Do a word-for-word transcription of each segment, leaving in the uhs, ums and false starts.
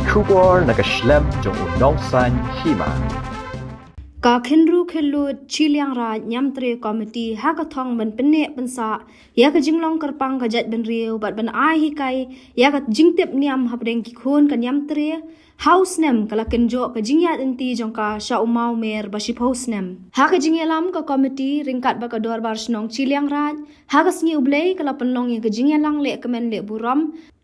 Khubor na ka shlem jong u nongsan hima. Ka Khynru Khyllut Chilliangraij Niamtre Committee ha ka thong ban pynneh pynsah ïa ka jinglong kyrpang ka jaitbynriew bad ban ai hikai ïa ka jingtip niam hapdeng ki khun ka Niamtre ha u snem ka la kynjoh ka jingïaid lynti jong ka sha u mawmer ba shiphew snem. Ha ka jingïalam ka committee ryngkat bad ka Dorbar Shnong Chilliangraij ha ka sngi U Blei ka la pynlong ïa ka jingïalang leh kmen leh burom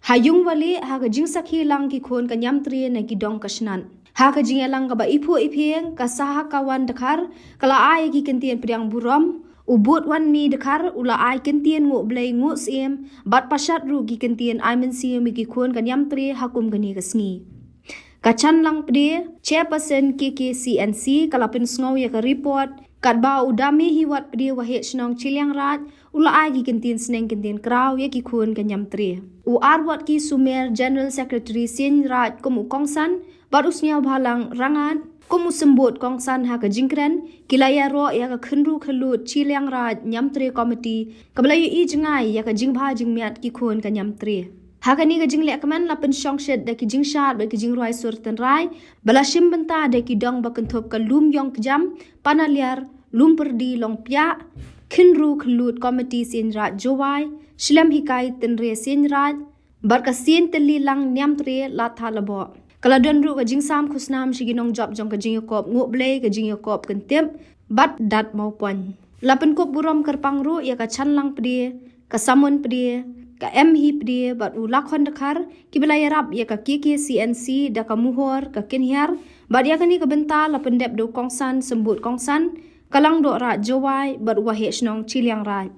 ha ïung wali ha ka jingsakhi lang ki khun ka Niamtre na ki dong ka shnat. Ha ka jingïalang kaba iphuh iphieng ka Sahakawan Dkhar ka la ai ki kyntien pdiang burom, u Bud Wanmi Dkhar u la ai kyntien nguh Blei nguh syiem bad pashat ruh ki kyntien ai mynsiem ïa ki khun ka Niamtre ha kum kane ka sngi. Ka Chanlang Pde, Chairperson K K C N C ka la pynsngew ïa ka report katba u Dame Hiwat Pde Waheh Shnong Chilliangraij u la ai ki kyntien sneng kyntien kraw ïa ki khun ka Niamtre. U Arwat Ki Sumer General Secretary Seiñraij kum u kongsan bad u Sniawbhalang Rangat kum u symbud kongsan ha ka jingkren ki la ïaroh ïa ka Khynru Khyllut Chilliangraij Niamtre Committee kaba la ïohi jngai ïa ka jingbha jingmiat ki khun ka Niamtre. Ha kane ka jingleh kmen la pynshong shit da ki jingshad bad ki jingrwai sur tynrai ba la shim bynta da ki dong ba kynthup ka Lumïong Kjam, Panaliar, Lumpyrdi Longpiah, Khynru Khyllut Committee Seiñraij Jowai, Shlem Hikai Tynrai Seiñraij bad ka Seiñ Tylli Lang Niamtre Ladthadlaboh. Ka la don ruh ka jingsam khusnam sha ki nongjop jong ka jingïakop nguh Blei, ka jingïakop kyntip bad dat mawpoiñ. La pynkup burom kyrpang ruh ïa ka Chanlang Pde, ka Samon Pde, ka M Hi Pde bad u Lakhon Dkhar kiba la ïarap ïa ka K K C N C da ka muhor ka kynhiar bad ïa kane ka bynta la pyndep da u kongsan symbud kongsan ka Langdoh Raij Jowai bad u Waheh Shnong Chilliangraij.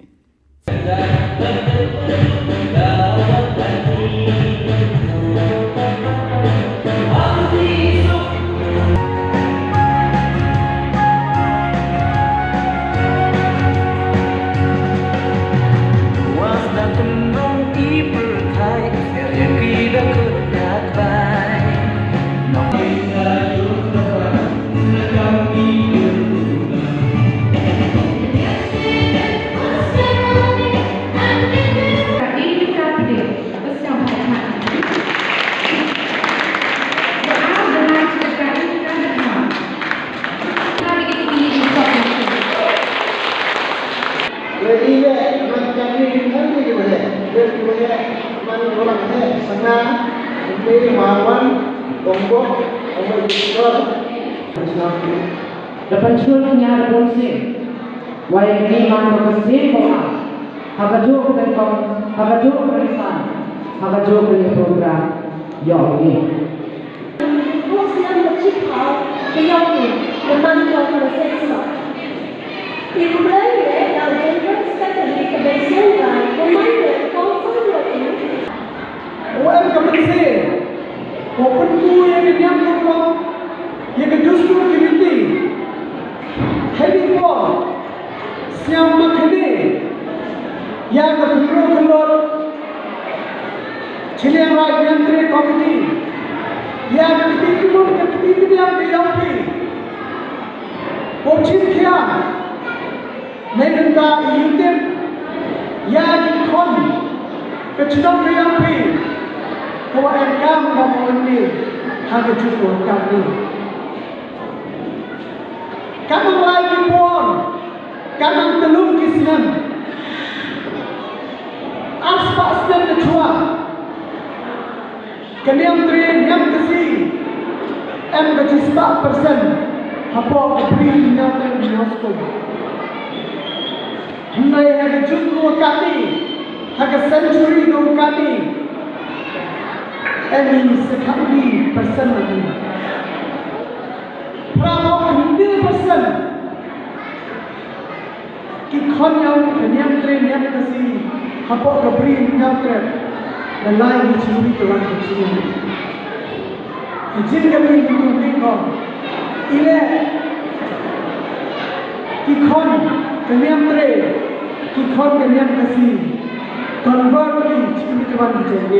Da pynshur pynïar bun sien. Wei kane man ba ka sien ba ha kajuh ka bynta, ha kajuh ka bynta, ha kajuh ka program. Ïa u ngi. Ka ïa u ngi. Ka man ka sien ba. Ïa u Blei ne da u General Secretary ka Blei sien ba. Ka man ka kong sien ba. U em ka mynsiem, u pynku ïa ka niam ka rukom, ïa ka dustur ka riti. Hynrei por, sngewbha khyndiat, ïa ka khynroo khynroo, Chilliangraij Niamtre Committee, ïa ka kti kmon ka kti kñia ka ïa phi. Por chim khia. Mynta i ïa tip ïa ki khon ka chnong ka ïa phi. Ko em kam ka mo ni ha ka juh ko kam ni. Kam lai ki por, kam tylli ki snem. Ar spah snem ka chuwa. Ka Niamtre Niam Khasi em ka shispah percent hapoh ka Bri Hynñiewtrep Hynñiewskum. Hynrei ha ka juh ka kti, ha ka century ka kti, em i sa khatwei percent lagi. Phra hapoh hynñiew percent. Ki khon ïa u ka Niamtre Niam Khasi hapoh ka Bri Hynñiewtrep. Da lai ki jingri ka wan ka jingri. Ki jingkyrmen ki tu ki khon. Ile ki khon ka Niamtre, ki khon ka Niam Khasi. Convert ki jingri ka wan ka jingri.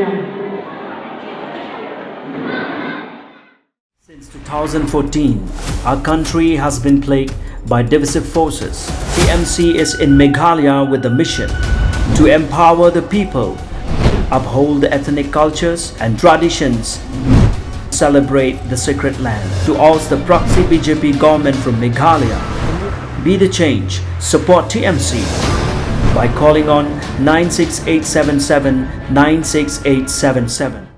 Since two thousand fourteen, our country has been plagued by divisive forces. T M C is in Meghalaya with the mission to empower the people, uphold the ethnic cultures and traditions, celebrate the sacred land. To oust the proxy B J P government from Meghalaya, be the change. Support T M C by calling on nine six eight seven seven nine six eight seven seven.